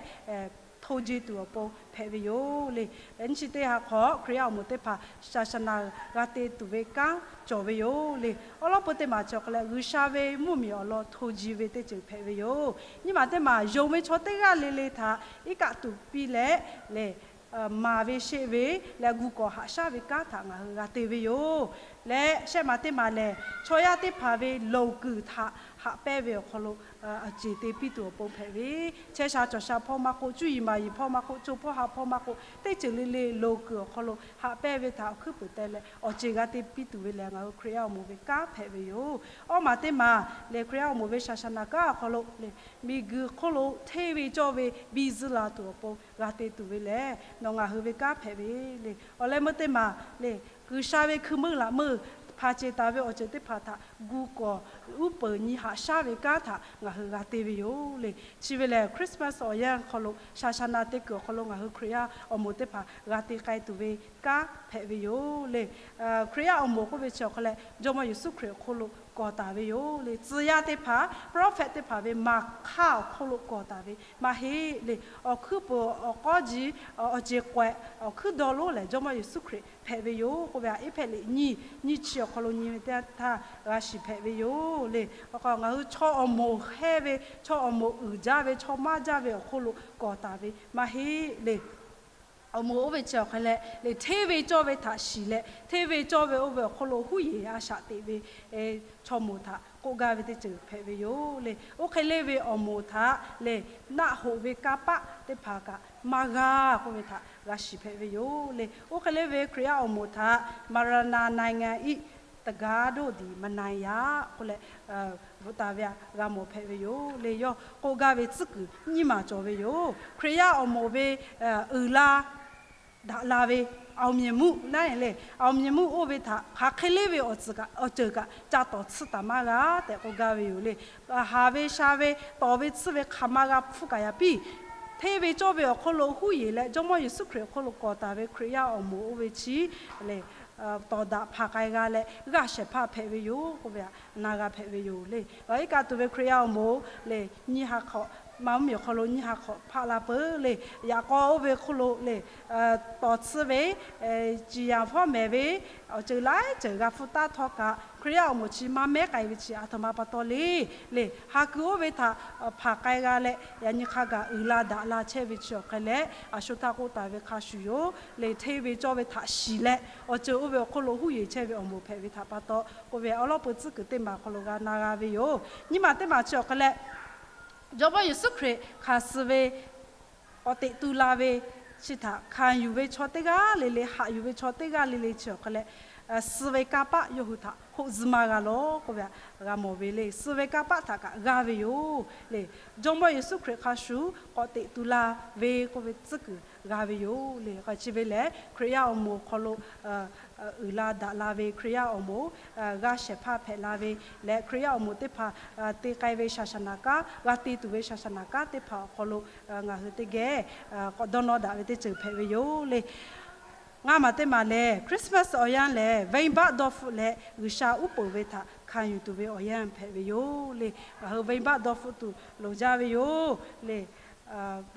hto je tuˬ awˬ pon hpehꞈ ve yoˬ le. Nyi chi teˇ ha hk'awꞈ Hkriꞈ yaˇ awˬ moˍ teˇ hpaˍ shaˍ shaˍ naˍ g'a te tuˬ ve kanˉ cawˬ ve yoˬ le. Awˉ lawˉ peu teˇ maˬ chi awˬ hk'aw leh G'uiˬsha ve mvuhˇmiˬ awˬ lawn hto ji ve teˇ ceuˬ hpehꞈ ve yoˬ. Nyiˇ maˬ teˇ maˬ yonˍ ve chaw teˇ g'aˇ le le htaꞈ iˉ kaˆ tuˬ piˇ leh le maˍ ve sheˆ ve leh gu kawˍ haꞈ shaˉ ve kanˉ htaꞈ ngaˬ hui g'a te ve yoˬ. Leh shehˆ maˬ teˇ maˬ lehˬ chaw yaˇ teˇ hpaˍ ve loˍ kuiˬ htaꞈ haꞈ pehnˇ ve awˬ hk'aw lo awˬ ceˬ te piˇ tuˬ awˬ pon hpehꞈ ve, chehˇ sha cawˬ sha hpawˇ maˇ k'oˆ, cuˇ yiˍ maˍ yiˍ hpawˇ maˇ k'oˆ, co hpawˇ ha hpawˇ maˇ k'oˆ, teˇ ceuˬ le le loˍ kuiˬ awˬ hk'aw lo haꞈ pehnˇ ve htaꞈ awˬ hkuiˉ puiˍ te leh awˬ ceˬ g'a te piˇ tuˬ ve lehˬ ngaˬ hui Hkriꞈ yaˇ awˬ moˍ ve kanˉ hpehꞈ ve yoˬ. Awˇ maˬ teˇ maˬ lehˬ Hkriꞈ yaˇ awˬ moˍ ve shaˍ shaˍ naˍ kanˉ awˬ hk'aw lo le miˬguiˬ hk'oˆ lo hteˇ ve cawˇ ve biˇ zuhˇ la tuˬ awˬ pon g'a te tuˬ ve lehˬ nawˬ ngaˬ hui ve kanˉ hpehꞈ ve le. Awˬ leh meuˇ teˇ maˬ le G'uiˬsha ve hkui meuˇ laꞈ meuˇ hpanˍ ceˬ taˍ ve awˬ ceuˬ teˇ hpaˍ htaꞈ gu kawˍ uˉ peunˍ nyi haꞈ shaˉ ve kanˉ htaꞈ ngaˬ hui g'a te ve yoˬ le. Chi ve lehˬ Christmas awˬ yanˇ hk'aw lo shaˍ shaˍ naˍ te kuiˬ awˬ hk'aw lo ngaˬ hui Hkriꞈ yaˇ awˬ moˍ teˇ hpaˍ g'a te k'ai tuˬ ve kanˉ hpehꞈ ve yoˬ le. Hkriꞈ yaˇ awˬ moˍ k'oˆ ve chi awˬ hk'aw leh Jawˇmawˇ Yeˍsuˆ Hkriꞈ awˬ hk'oˆ lo kawˬ taˍ ve yoˬ le. Tcuh yaˇ teˇ hpaˍ, prophet teˇ hpaˍ ve maˍ hk'aˇ awˬ hk'oˆ lo kawˬ taˍ ve maˇ heˆ le. Awˬ hkuiˉ puiˍ awˬ k'awˇ ji awˬ ceˬ k'awehꞈ awˬ hkuiˉ dawˇ lonˉ lehˬ Jawˇmawˇ Yeˍsuˆ Hkriꞈ hpehꞈ ve yoˬ k'oˆ ve, Eˇfeˆlonˍ nyiˇ nyiˇ chi awˬ hk'aw lo nyi ve teˇ htaˇ g'a shiˍ hpehꞈ ve yoˬ le. Ngaˬ hui chaw awˬ moˍ hehnˇ ve, chaw awˬ moˍ uiˍ jaˇ ve, chaw maˇ jaˇ ve awˬ hk'oˆ lo kawˬ taˍ ve maˇ heˆ le. awˬ moˍ oˇ ve chi awˬ hk'e leh le, hteˇ ve cawˇ ve htaꞈ shiˍ leh, hteˇ ve cawˇ ve oˇ ve awˬ hk'oˆ lo huˉ yeˬ a shaꞈ teꞈ ve chaw moˍ htaꞈ k'oˆ gaˇ ve teˇ ceuˬ hpehꞈ ve yoˬ le. Oˇ hk'e le ve awˬ moˍ htaꞈ le, naˆ hoꞈ ve kanˇ paˆ teˇ hpaˍ kaꞈ maˇ g'a k'oˆ ve htaꞈ g'a shiˍ hpehꞈ ve yoˬ le. Oˇ hk'e le ve Hkriꞈ yaˇ awˬ moˍ htaꞈ มรณา နိုင်ငံ iˉ tgādo diˍ မနုၤယ k'oˆ leh, bvuhꞈ taˍ ve htaꞈ g'a mawˬ hpehꞈ ve yoˬ le. Yawˇ k'oˆ gaˇ ve tcuhˉ kuiˬ nyiˇ maˬ cawˬ ve yoˬ. Hkriꞈ yaˇ awˬ moˍ ve uiˍ la daꞈ la ve အောင်မြင်မှု naˆ le, အောင်မြင်မှု oˇ ve htaꞈ hk'aˬ hk'e le ve awˬ ceuˬ kaꞈ ca tawˍ tsuhˇ taˍ maˇ g'a tehꞈ k'oˆ gaˇ ve yoˬ le. Haˍ ve sha ve tawˍ ve tsuhˇ ve hk'aˬ ma g'a hpfuhˇ kaꞈ yaꞈ piˇ, hteˇ ve cawˇ ve awˬ hk'oˆ lo huˉ yeˬ leh Jawˇmawˇ Yeˍsuˆ Hkriꞈ awˬ hk'oˆ lo kawˬ taˍ ve Hkriꞈ yaˇ awˬ moˍ oˇ ve chi le, tawˍ daꞈ hpanˍ k'ai g'a leh g'aˇ shehˍ hpaˇ hpehꞈ ve yoˬ k'oˆ ve htaꞈ na g'a hpehꞈ ve yoˬ le. Iˉ kaˆ tuˬ ve Hkriꞈ yaˇ awˬ moˍ le, nyiˇ ha hk'awꞈ, maˇ mvuhˇ miˬ awˬ hk'aw lo nyiˇ ha hk'awꞈ hpaˆ la peuˬ le. Yaꞈ k'aw oˇ ve hk'oˆ lo le, tawˍ tsuhˇ ve, ciˍ yanˍ hpawˇ mehˍ ve awˬ ceuˬ laiˉ ceuˬ g'a hpfuhˇ taˉ htawˇ kaꞈ, Hkriꞈ yaˇ awˬ moˍ chi maˇ mehˉ k'ai ve chi aˬ htoꞈ ma pa taw le. Le, ha kuiˬ oˇ ve htaꞈ hpanˍ k'ai g'a leh, yaꞈ nyi hk'a gaˬ uiˍ la daꞈ la chehˇ ve chi awˬ hk'e leh, a shu htaˇ k'oˆ taˍ ve hk'a shuˍ yoˬ le. Hteˇ ve cawˇ ve htaꞈ shiˍ leh awˬ ceuˬ oˇ ve awˬ hk'oˆ lo huˉ yeˬ chehˇ ve awˬ moˍ hpehꞈ ve htaꞈ pa taw k'oˆ ve awˉ lawˉ peu tcuhˉ kuiˬ teˇ maˬ awˬ hk'aw lo g'a na g'a ve yoˬ. Nyiˇ maˬ teˇ maˬ chi awˬ hk'e leh, Jawˇmawˇ Yeˍsuˆ Hkriꞈ hk'aˬ suh ve k'awꞈ teꞈ tu la ve chi htaꞈ hkanˍ yuˬ ve chaw teˇ g'aˇ le le, haꞈ yuˬ ve chaw teˇ g'aˇ le le chi awˬ hk'e leh, suh ve kanˇ paˆ yawˇ hui htaꞈ hoˆ zuhˇ maˇ g'a lawˬ k'oˆ ve htaꞈ g'a mawˬ ve le. Suh ve kanˇ paˆ htaꞈ kaꞈ g'aˇ ve yoˬ le. Jawˇmawˇ Yeˍsuˆ Hkriꞈ hk'a shuˍ k'awꞈ teꞈ tu la ve k'oˆ ve tcuhˉ kuiˬ g'a ve yoˬ le. Chi ve lehˬ, Hkriꞈ yaˇ awˬ moˍ awˬ hk'aw lo uiˍ la daꞈ la ve Hkriꞈ yaˇ awˬ moˍ, g'aˇ shehˍ hpaˇ hpehꞈ la ve leh, Hkriꞈ yaˇ awˬ moˍ teˇ hpaˍ te k'ai ve shaˍ shaˍ naˍ kanˉ, g'a te tuˬ ve shaˍ shaˍ naˍ kanˉ teˇ hpaˍ awˬ hk'aw lo ngaˬ hui teˇ geh k'awꞈ dawˇ nawˇ daꞈ ve teˇ ceuˬ hpehꞈ ve yoˬ le. Ngaˇ maˬ teˇ maˬ lehˬ, Christmas awˬ yanˇ lehˬ, venˇbaˆ dawˇ hpfuhˆ leh G'uiˬsha uˉ peunˍ ve htaꞈ hkanˍ yuˬ tuˬ ve awˬ yanˇ hpehꞈ ve yoˬ le. Ngaˬ hui venˇbaˆ dawˇ hpfuhˆ tuˬ loˍ jaˇ ve yoˬ le.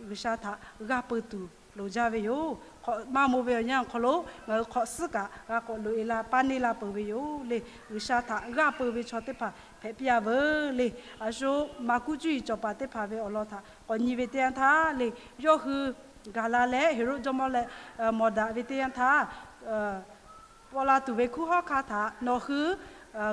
G'uiˬsha htaꞈ g'aˇ peu tuˬ loˍ jaˇ ve yoˬ. Hk'awꞈ maˇ maw ve awˬ yanˇ awˬ hk'aw lo ngaˬ hui hk'awꞈ suhˉ kaꞈ g'a k'awꞈ loꞈ e la paˇ neˇ la peuˬ ve yoˬ le. G'uiˬsha htaꞈ g'aˇ peu ve chaw teˇ hpaˍ hpehꞈ piˇ a veuˬ le. A shu Maˍkuˆ cuˇ yiˍ cawˬ paˍ teˇ hpaˍ ve awˬ lawn htaꞈ k'awꞈ nyi ve teˇ yanˇ htaˇ le, yawˇ hui gaˬ la leh Heˍroˆ jawˇmawˇ leh mawˬ daꞈ ve teˇ yanˇ htaˇ, paw la tuˬ ve hkunˉ hawˉ hkanˇ htaꞈ nawˬ hui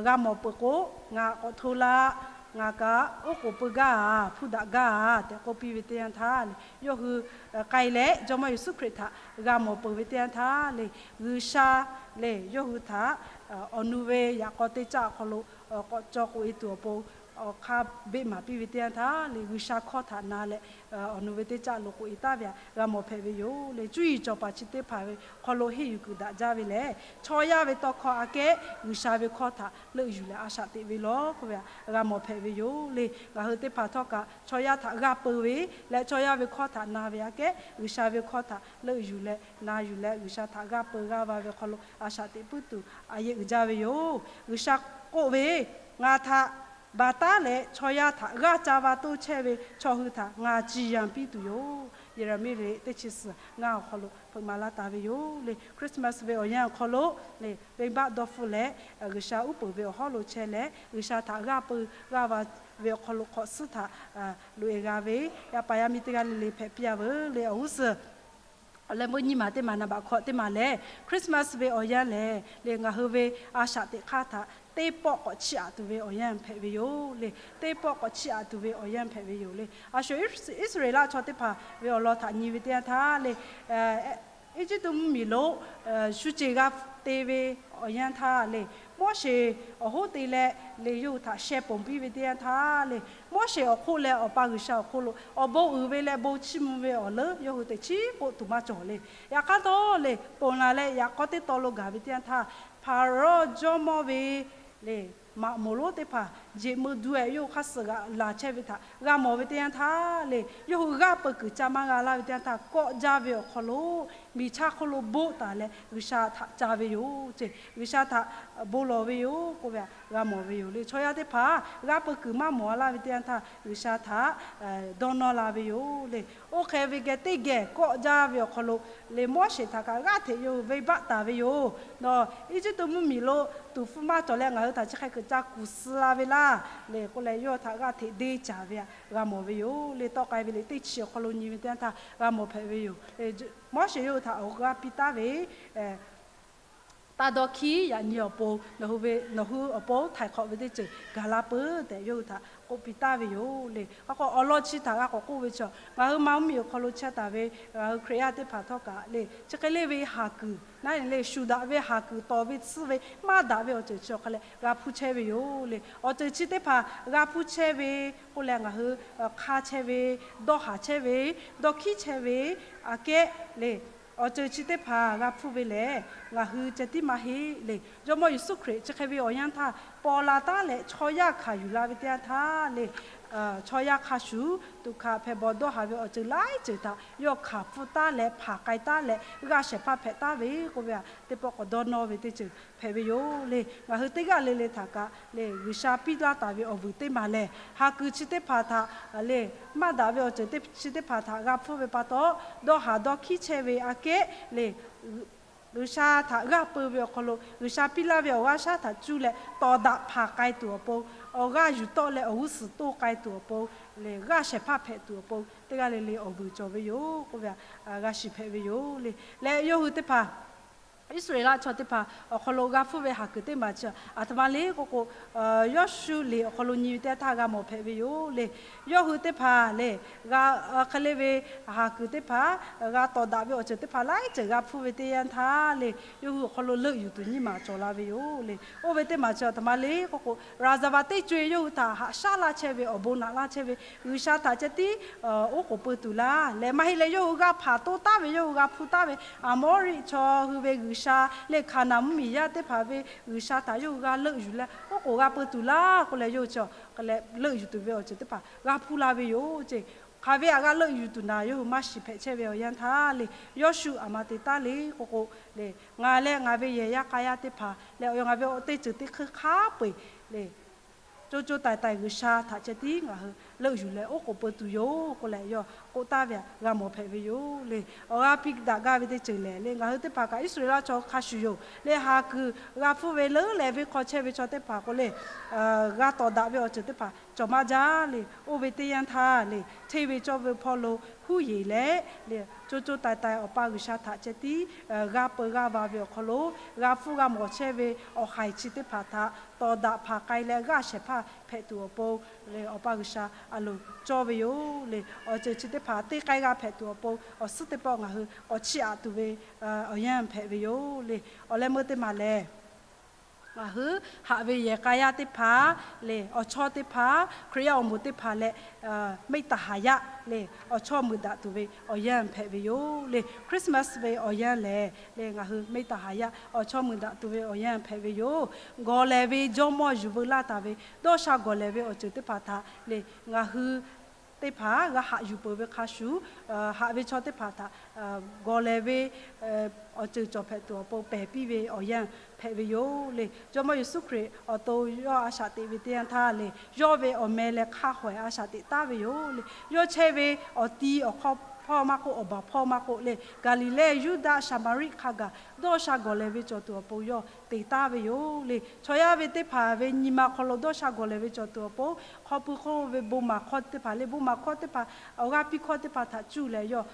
g'a mawˬ peuˬ k'o, ngaˬ k'awꞈ hto la, ngaˬ kaꞈ oˉ k'oˍ pui gaˇ a, hpuˇ daꞈ gaˇ a tehꞈ k'oˆ piˇ ve teˇ yanˇ htaˇ le, yawˇ hui k'ai leh Jawˇmawˇ Yeˍsuˆ Hkriꞈ htaꞈ g'a mawˬ peuˬ ve teˇ yanˇ htaˇ le, G'uiˬsha le yawˇ hui htaꞈ awˬ nu ve yaꞈ k'aw teˇ caˆ awˬ hk'aw lo k'awꞈ caw k'oꞈ e tuˬ awˬ pon awˬ hk'aˇ beˆ maˍ piˇ ve teˇ yanˇ htaˇ le, G'uiˬsha hkawˇ htaꞈ na leh awˬ nu ve teˇ caˆ lo k'oꞈ e taˍ ve htaꞈ g'a mawˬ hpehꞈ ve yoˬ le. Cuˇ yiˍ cawˬ paˍ chi teˇ hpaˍ ve hk'aw lo henˇ yuˬ kuiˬ daꞈ jaˇ ve lehˬ, chaw yaˇ ve tawˇ hkawˇ aꞈ kehˉ G'uiˬsha ve hkawˇ htaꞈ leuˆ yuˬ leh a shaꞈ teꞈ ve lawˬ k'oˆ ve htaꞈ g'a mawˬ hpehꞈ ve yoˬ le. Ngaˬ hui teˇ hpaˍ htawˇ kaꞈ chaw yaˇ htaꞈ g'aˇ peu ve leh chaw yaˇ ve hkawˇ htaꞈ na ve aꞈ kehˉ G'uiˬsha ve hkawˇ htaꞈ leuˆ yuˬ leh na yuˬ leh G'uiˬsha htaꞈ g'aˇ peu g'aˇ va ve hk'aw lo a shaꞈ teꞈ puiˉ tuˬ a yeˆ uiˍ jaˇ ve yoˬ. G'uiˬsha k'oˆ ve, Ngaˬ htaꞈ baˬ taˉ leh chaw yaˇ htaꞈ g'aˇ ca va toˇ chehˇ ve chaw hui htaꞈ ngaˬ ciˍ yanˍ piˇ tuˬ yoˬ. Yeˍraˍmiˆ ve teˇ chi suhˍ ngaˇ awˬ hk'aw lo hpeuꞈ maˍ laˇ taˍ ve yoˬ le. Christmas ve awˬ yanˇ awˬ hk'aw lo le, venˇbaˆ dawˇ hpfuhˆ leh G'uiˬsha uˉ peunˍ ve awˬ hawˉ lo chehˇ leh G'uiˬsha htaꞈ g'aˇ peu g'aˇ va ve awˬ hk'aw lo hk'awꞈ suhˉ htaꞈ loꞈ e g'a ve yaˇ paˍ yaˇ miˇ teˇ g'aˇ le le hpehꞈ piˇ a veuˬ le. Awˬ g'uˇ suhˍ leh meuˇ nyiˇ maˬ teˇ maˬ naˍ baꞈ hkawꞈ teˇ maˬ lehˬ, Christmas ve awˬ yanˇ lehˬ le, ngaˬ hui ve a shaꞈ teꞈ hk'aˇ htaꞈ teˇ pawˆ k'awꞈ chiˇ aꞈ tuˬ ve awˬ yanˇ hpehꞈ ve yoˬ le. Teˇ pawˆ k'awꞈ chiˇ aꞈ tuˬ ve awˬ yanˇ hpehꞈ ve yoˬ le. A shu Iˉsaˍreˍlaˆ chaw teˇ hpaˍ ve awˬ lawn htaꞈ nyi ve teˇ yanˇ htaˇ le, Eˇjiˇtuꞈ mvuhˇmiˬ lo shu ceˬ g'a te ve awˬ yanˇ htaˇ le, Moˉseˍ awˬ hoˉ te leh le yawˇ hui htaꞈ sheh ponˬ piˇ ve teˇ yanˇ htaˇ le, Moˉseˍ awˬ hk'oˆ leh Awˬ pa G'uiˬsha awˬ hk'oˆ lo awˬ bon uiˍ ve leh bon chiˇ mvuh ve awˬ leuˉ yawˇ hui teꞈ chiˉ k'oˆ tuˬ maˇ cawˬ le. Yaꞈ hk'aˇ htawˇ le, ponˬ laˬ leh yaꞈ k'aw teˇ taw lo gaˬ ve teˇ yanˇ htaˇ, Hpaˍrawˇ jawˇmawˇ ve le maꞈ moˍ lonˉ teˇ hpaˍ jeꞈ meuˇ duˇ-e yawˇ hui hk'aˇ suh g'aꞈ laˬ chehˇ ve htaꞈ g'a mawˬ ve teˇ yanˇ htaˇ le, yawˇ hui g'aˇ peu kuiˬ ca maˇ g'a laˇ ve teˇ yanˇ htaˇ, kawˆ jaˇ ve awˬ hk'aw lo miˬ chaˇ hk'oˆ lo boˆ taˍ leh G'uiˬsha htaꞈ ca ve yoˬ ce. G'uiˬsha htaꞈ bon lawˬ ve yoˬ k'oˆ ve htaꞈ g'a mawˬ ve yoˬ le. Chaw yaˇ teˇ hpaˍ g'aˇ peu kuiˬ maˇ mawˬ a laˇ ve teˇ yanˇ htaˇ, G'uiˬsha htaꞈ dawˇ nawˇ la ve yoˬ le. Oˇ hk'e ve geh teˇ geh kawˆ jaˇ ve awˬ hk'aw lo le, Moˉseˍ htaꞈ kaꞈ g'aˇ hteꞈ yawˇ hui venˇbaˆ taˍ ve yoˬ. Nawˬ Eˇjiˇtuꞈ mvuhˇmiˬ lo tuˍ hpfuh maˇ cawˬ leh ngaˬ hui htaꞈ chi hk'e kuiˬ ca kuˬ suh la ve htaˇ le k'oˆ leh, yawˇ htaꞈ g'aˇ hteꞈ deˇ caˍ ve htaꞈ g'a mawˬ ve yoˬ le. Tawˆ k'ai ve liꞈ teˇ chi awˬ hk'aw lo nyi ve teˇ yanˇ htaˇ g'a mawˬ hpehꞈ ve yoˬ le. Moˉseˍ yawˇ hui htaꞈ awˬ g'aˇ piˇ taˉ ve taˇ dawˇ hkiˉ yaꞈ nyi awˬ pon, nawˬ hui ve, nawˬ hui awˬ pon htaiˍ hk'awꞈ ve teˇ ceuˬ gaˬ la peuˬ tehꞈ yawˇ hui htaꞈ k'oˆ piˇ taˍ ve yoˬ le. Hk'a k'o awˬ lawn chi htaꞈ g'a k'awꞈ k'oˆ ve chaw, ngaˬ hui ma mvuhˇmiˬ awˬ hk'aw lo chehˇ taˍ ve ngaˬ hui Hkriꞈ yaˇ teˇ hpaˍ htawˇ kaꞈ le, chi hk'e le ve haˍ kuiˬ naˉ le, shuˍ daꞈ ve haˍ kuiˬ tawˍ ve tsuhˇ ve maˇ daꞈ ve awˬ ceuˬ chi awˬ hk'a leh g'a hpuˇ chehˇ ve yoˬ le. Awˬ ceuˬ chi teˇ hpaˍ g'a hpuˇ chehˇ ve k'oˆ leh, ngaˬ hui hk'a chehˇ ve, dawˇ haˍ chehˇ ve, dawˇ hkiˉ chehˇ ve aꞈ kehˉ le, awˬ ceuˬ chi teˇ hpaˍ g'a hpuˇ ve lehˬ, ngaˬ hui ceh tiˉ maˇ heˆ le. Jawˇmawˇ Yeˍsuˆ Hkriꞈ chi hk'e ve awˬ yanˇ htaˇ paw la taˉ leh chaw yaˇ hkanˍ yuˬ la ve teˇ yanˇ htaˇ le, chaw yaˇ hk'a shuˍ tuꞈ hkanˍ hpehꞈ bawˬ dawˇ haˍ ve awˬ ceuˬ laiˉ ceuˬ htaꞈ yawˇ hkanˍ hpfuhˇ taˉ leh hpanˍ k'ai taˉ leh g'aˇ shehˍ hpaˇ hpehꞈ taˉ ve k'oˆ ve aꞈ, teˇ pawˆ k'awꞈ dawˇ nawˇ ve teˇ ceuˬ hpehꞈ ve yoˬ le. Ngaˬ hui teˇ g'aˇ le le htaꞈ kaꞈ le G'uiˬsha piˇ laˇ taˍ ve awˬ vuiˬ teˇ maˬ lehˬ, haˍ kuiˬ chi teˇ hpaˍ htaꞈ le, maˇ daꞈ ve awˬ ceuˬ chi teˇ hpaˍ htaꞈ g'a hpuˇ ve pa taw, dawˇ haˍ dawˇ hkiˉ chehˇ ve aꞈ kehˉ le, G'uiˬsha htaꞈ g'aˇ peu ve awˬ hk'aw lo G'uiˬsha piˇ laˇ ve awˬ g'aˇ shaˉ htaꞈ cuˇ leh tawˍ daꞈ hpanˍ k'ai tuˬ awˬ pon, awˬ g'aˇ yuˬ tawˆ leh awˬ g'uˇ suhˍ toˇ k'ai tuˬ awˬ pon le, g'aˇ shehˍ hpaˇ hpehꞈ tuˬ awˬ pon, teˇ g'aˇ le le awˬ vuiˬ cawˬ ve yoˬ k'oˆ ve aꞈ, g'a shiˍ hpehꞈ ve yoˬ le. Leh yawˇ hui teˇ hpaˍ, Iˉsaˍreˍlaˆ chaw teˇ hpaˍ awˬ hk'aw lo g'a hpfuhˇ ve haˍ kuiˬ teˇ maˬ chi aˬ htoꞈ ma le k'oˆ k'o, Yawˇshuˆ liꞈ awˬ hk'aw lo nyi ve teˇ yanˇ htaˇ g'a mawˬ hpehꞈ ve yoˬ le. Yawˇ hui teˇ hpaˍ le, g'a hk'e le ve haˍ kuiˬ teˇ hpaˍ, g'a tawˍ daꞈ ve awˬ ceuˬ teˇ hpaˍ laiˉ ceuˬ g'a hpfuhˇ ve teˇ yanˇ htaˇ le, yawˇ hui awˬ hk'aw lo leuˆ yuˬ tuˬ nyiˇ maˬ cawˬ la ve yoˬ le. Oˇ ve teˇ maˬ chi aˬ htoꞈ ma le k'oˆ k'o, raˍzaˍvaˍ teˇ co-e yawˇ hui htaꞈ haꞈ shaˉ laˇ chehˇ ve, awˬ bon naꞈ laˇ chehˇ ve G'uiˬsha htaꞈ ceh tiˉ oˉ k'oˍ peu tuˬ laˇ leh, maˇ heˆ leh yawˇ hui g'a hpanˍ toˇ taˉ ve, yawˇ hui g'a hpuˇ taˉ ve Aˍmawˇriˆ chaw hui ve g'uiˬsha leh Hkaˍnanˍ mvuhˇmiˬ yaˇ teˇ hpaˍ ve G'uiˬsha htaꞈ yawˇ hui g'a leuˆ yuˬ leh oˉ k'oˍ g'a peu tuˬ laˇ k'oˆ leh, yawˇ hui chi hk'e leh leuˆ yuˬ tuˬ ve awˬ ceuˬ teˇ hpaˍ g'a hpuˇ la ve yoˬ ce. Hk'aˬ ve aꞈ g'a leuˆ yuˬ tuˬ naˍ yawˇ hui maˇ shiˍ hpehꞈ chehˇ ve awˬ yanˇ htaˇ le, Yawˇshuˆ aˬ ma te taˉ le k'oˆ k'o le, ngaˬ leh ngaˬ ve yehˬ yaˇ k'a yaˇ teˇ hpaˍ leh awˬ yanˇ ngaˬ ve awˬ teˇ ceuˬ teˇ hkui hk'a peu-eˬ le, co co taiˍ taiˍ G'uiˬsha htaꞈ ceh tiˉ ngaˬ hui leuˆ yuˬ leh oˉ k'oˍ peu tuˬ yoˬ k'oˆ leh, yawˇ k'oˆ taˍ ve aꞈ g'a mawˬ hpehꞈ ve yoˬ le. Awˬ g'aˇ piˇ daꞈ gaˇ ve teˇ ceuˬ lehˬ le, ngaˬ hui teˇ hpaˍ kaꞈ Iˉsaˍreˍlaˆ chaw hk'a shuˍ yoˬ le, haˍ kuiˬ g'a hpfuhˇ ve leuˉ leh venˇ hk'aw chehˇ ve chaw teˇ hpaˍ k'o le, g'a tawˍ daꞈ ve awˬ ceuˬ teˇ hpaˍ cawˬ maˇ jaˇ le. Oˇ ve teˇ yanˇ htaˇ le, hteˇ ve cawˇ ve hpawˇ lo huˉ yeˬ leh le, co co taiˍ taiˍ Awˬ pa G'uiˬsha htaꞈ ceh tiˉ g'a peu g'a va ve awˬ hk'aw lo, g'a hpfuhˇ g'a mawˬ chehˇ ve awˬ haiˬ chi teˇ hpaˍ htaꞈ tawˍ daꞈ hpanˍ k'ai leh g'aˇ shehˍ hpaˇ hpehꞈ tuˬ awˬ pon le, Awˬ pa G'uiˬsha a loˍ cawˇ ve yoˬ le. Awˬ ceuˬ chi teˇ hpaˍ teˇ k'ai g'a hpehꞈ tuˬ awˬ pon, awˬ suhˉ teˇ pawˆ ngaˬ hui k'awꞈ chiˇ aꞈ tuˬ ve awˬ yanˇ hpehꞈ ve yoˬ le. Awˬ leh meuˇ teˇ maˬ lehˬ, ngaˬ hui haꞈ ve yehˬ k'a yaˇ teˇ hpaˍ le, awˬ chawˇ teˇ hpaˍ, Hkriꞈ yaˇ awˬ moˍ teˇ hpaˍ leh, မေတ္တာ haˍ yaˇ le, awˬ chawˇ meuꞈ daꞈ tuˬ ve awˬ yanˇ hpehꞈ ve yoˬ le. Christmas ve awˬ yanˇ lehˬ le, ngaˬ hui မေတ္တာ haˍ yaˇ awˬ chawˇ meuꞈ daꞈ tuˬ ve awˬ yanˇ hpehꞈ ve yoˬ. Gawˬ lehˬ ve Jawˇmawˇ yuˬ veu laˇ taˍ ve dawˇ sha gawˬ lehˬ ve awˬ ceuˬ teˇ hpaˍ htaꞈ le, ngaˬ hui teˇ hpaˍ g'a haꞈ yuˬ peuˬ ve hk'a shuˍ, haꞈ ve chaw teˇ hpaˍ htaꞈ gawˬ lehˬ ve awˬ ceuˬ cawˬ hpehꞈ tuˬ awˬ pon pehˬ piˇ ve awˬ yanˇ hpehꞈ ve yoˬ le. Jawˇmawˇ Yeˍsuˆ Hkriꞈ awˬ to yawˇ a shaꞈ teꞈ ve teˇ yanˇ htaˇ le, yawˇ ve awˬ meh leh hk'a hawehˬ a shaꞈ teꞈ taˍ ve yoˬ le. Yawˇ chehˇ ve awˬ ti awˬ hk'aw hpawˇ maˇ k'oˆ, awˬ baˬ hpawˇ maˇ k'oˆ le, Gaˍliˍlehˇ, Yuˇdaꞈ, Saˍmaˍriˆ hk'a gaˬ dawˇ sha gawˬ lehˬ ve cawˬ tuˬ awˬ pon yawˇ te taˍ ve yoˬ le. Chaw yaˇ ve teˇ hpaˍ ve nyi ma hk'aw lo dawˇ sha gawˬ lehˬ ve cawˬ tuˬ awˬ pon, hk'aw pui hk'oˆ ve bon maˍ hkawˇ teˇ hpaˍ le, bon maˍ hkawˇ teˇ hpaˍ, awˬ g'aˇ piˇ hkawˇ teˇ hpaˍ htaꞈ cuˇ leh yawˇ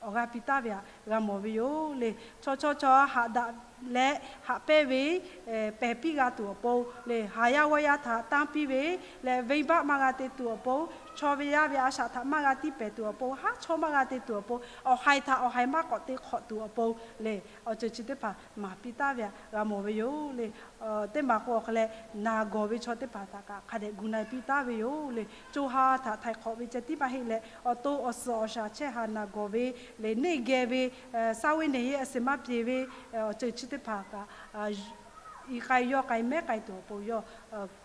awˬ g'aˇ piˇ taˍ ve aꞈ g'a mawˬ ve yoˬ le. Chaw chaw chaw haꞈ daꞈ leh haꞈ pehnˇ ve pehˬ piˇ g'a tuˬ awˬ pon le, haˍ yaˇ g'awˇ yaˇ htaꞈ tanˇ piˇ ve leh venˇbaˆ maˇ g'a te tuˬ awˬ pon, chaw ve yaˇ ve a shaꞈ htaꞈ maˇ g'a tiˇ pehˍ tuˬ awˬ pon, haˉ chawˇ maˇ g'a te tuˬ awˬ pon, awˬ haiˬ htaꞈ awˬ haiˬ maˇ k'awꞈ te hk'awꞈ tuˬ awˬ pon le, awˬ ceuˬ chi teˇ hpaˍ maˍ piˇ taˍ ve aꞈ g'a mawˬ ve yoˬ le. Teˇ maˬ k'o awˬ hk'e leh, naˬ gawˬ ve chaw teˇ hpaˍ htaꞈ kaꞈ hk'a dehꞈ gu na-e piˇ taˍ ve yoˬ le. Co ha htaꞈ htaiˍ hk'awꞈ ve ceh tiˉ maˇ heˆ leh, awˬ to awˬ suhˍ awˬ shaˍ chehˇ ha naˬ gawˬ ve le, neˇ geh ve, saˉ veˉ neˬ yeˇ a suhˍ maˇ pyeˬ ve awˬ ceuˬ chi teˇ hpaˍ kaꞈ, i k'ai yawˇ k'ai mehˉ k'ai tuˬ awˬ pon yawˇ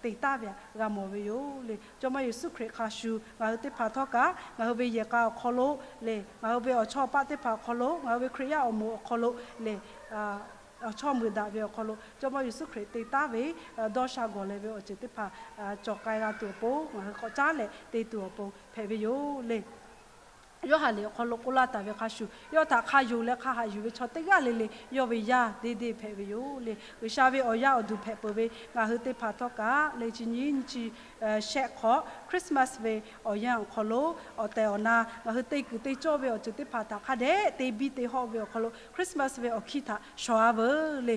te taˍ ve aꞈ g'a mawˬ ve yoˬ le. Jawˇmawˇ Yeˍsuˆ Hkriꞈ hk'a shuˍ ngaˬ hui teˇ hpaˍ htawˇ kaꞈ, ngaˬ hui ve yehˬ k'a awˬ hk'aw lo le, ngaˬ hui ve awˬ chawˇ paˆ teˇ hpaˍ awˬ hk'aw lo, ngaˬ hui ve Hkriꞈ yaˇ awˬ moˍ awˬ hk'aw lo le, awˬ chawˇ meuꞈ daꞈ ve awˬ hk'aw lo Jawˇmawˇ Yeˍsuˆ Hkriꞈ te taˍ ve dawˇ sha gawˬ lehˬ ve awˬ ceuˬ teˇ hpaˍ cawˬ k'ai g'a tuˬ awˬ pon, ngaˬ hui k'awꞈ caˉ leh te tuˬ awˬ pon hpehꞈ ve yoˬ le. Yoˇhanˬ liꞈ awˬ hk'aw lo k'oˆ laˇ taˍ ve hk'a shuˍ, yawˇ htaꞈ hk'a yonˍ leh hk'a haꞈ yuˬ ve chaw teˇ g'aˇ le le yawˇ ve yaˇ deˇ deˇ hpehꞈ ve yoˬ le. G'uiˬsha ve awˬ yanˇ awˬ duˬ hpehꞈ peuˬ ve ngaˬ hui teˇ hpaˍ htawˇ kaꞈ le chi nyiˇ nyiˇ chi shehˆ hk'awꞈ Christmas ve awˬ yanˇ awˬ hk'aw lo awˬ tehˬ awˬ na ngaˬ hui te kuiˬ te cawˇ ve awˬ ceuˬ teˇ hpaˍ htaꞈ hk'a dehꞈ te biˇ te hawˆ ve awˬ hk'aw lo Christmas ve awˬ hkiˇ htaꞈ shawˍ-a veuˬ le.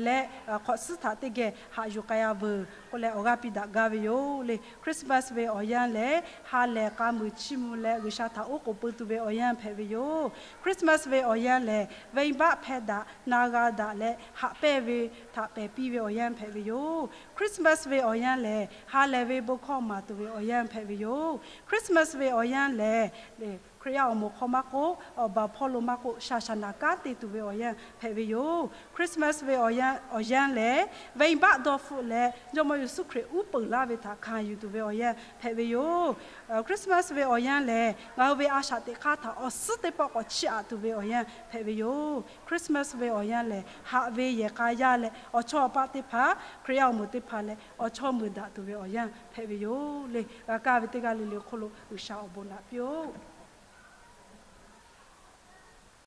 Leh hk'awꞈ suhˉ htaꞈ teˇ geh haꞈ yuˬ k'ai-a veuˬ k'oˆ leh awˬ g'aˇ piˇ daꞈ gaˇ ve yoˬ le. Christmas ve awˬ yanˇ lehˬ ha lehˬ k'a muiˬ chiˇ mvuh leh G'uiˬsha htaꞈ oˉ k'oˍ pui tuˬ ve awˬ yanˇ hpehꞈ ve yoˬ. Christmas ve awˬ yanˇ lehˬ venˇbaˆ hpehˇ daꞈ, na g'a daꞈ leh haꞈ pehnˇ ve htaꞈ pehˬ piˇ ve awˬ yanˇ hpehꞈ ve yoˬ. Christmas ve awˬ yanˇ lehˬ ha lehˬ ve bon hkawˇ maˍ tuˬ ve awˬ yanˇ hpehꞈ ve yoˬ. Christmas ve awˬ yanˇ lehˬ Hkriꞈ yaˇ awˬ moˍ hk'aw maˇ k'oˆ, awˬ baˬ hpawˇ lo maˇ k'oˆ, shaˍ shaˍ naˍ kanˉ te tuˬ ve awˬ yanˇ hpehꞈ ve yoˬ. Christmas ve awˬ yanˇ lehˬ venˇbaˆ dawˇ hpfuhˆ leh Jawˇmawˇ Yeˍsuˆ Hkriꞈ uˉ peunˍ laˇ ve htaꞈ hkanˍ yuˬ tuˬ ve awˬ yanˇ hpehꞈ ve yoˬ. Christmas ve awˬ yanˇ lehˬ ngaˬ hui ve a shaꞈ teꞈ hk'aˇ htaꞈ awˬ suhˉ teˇ pawˆ k'awꞈ chiˇ aꞈ tuˬ ve awˬ yanˇ hpehꞈ ve yoˬ. Christmas ve awˬ yanˇ lehˬ haꞈ ve yehˬ k'a yaˇ leh awˬ chawˇ awˬ paˆ teˇ hpaˍ, Hkriꞈ yaˇ awˬ moˍ teˇ hpaˍ leh awˬ chawˇ meuˬ daꞈ tuˬ ve awˬ yanˇ hpehꞈ ve yoˬ le. G'a kaˇ ve teˇ g'aˇ le le hk'oˆ lo G'uiˬsha awˬ bon naꞈ piˇ-oˆ.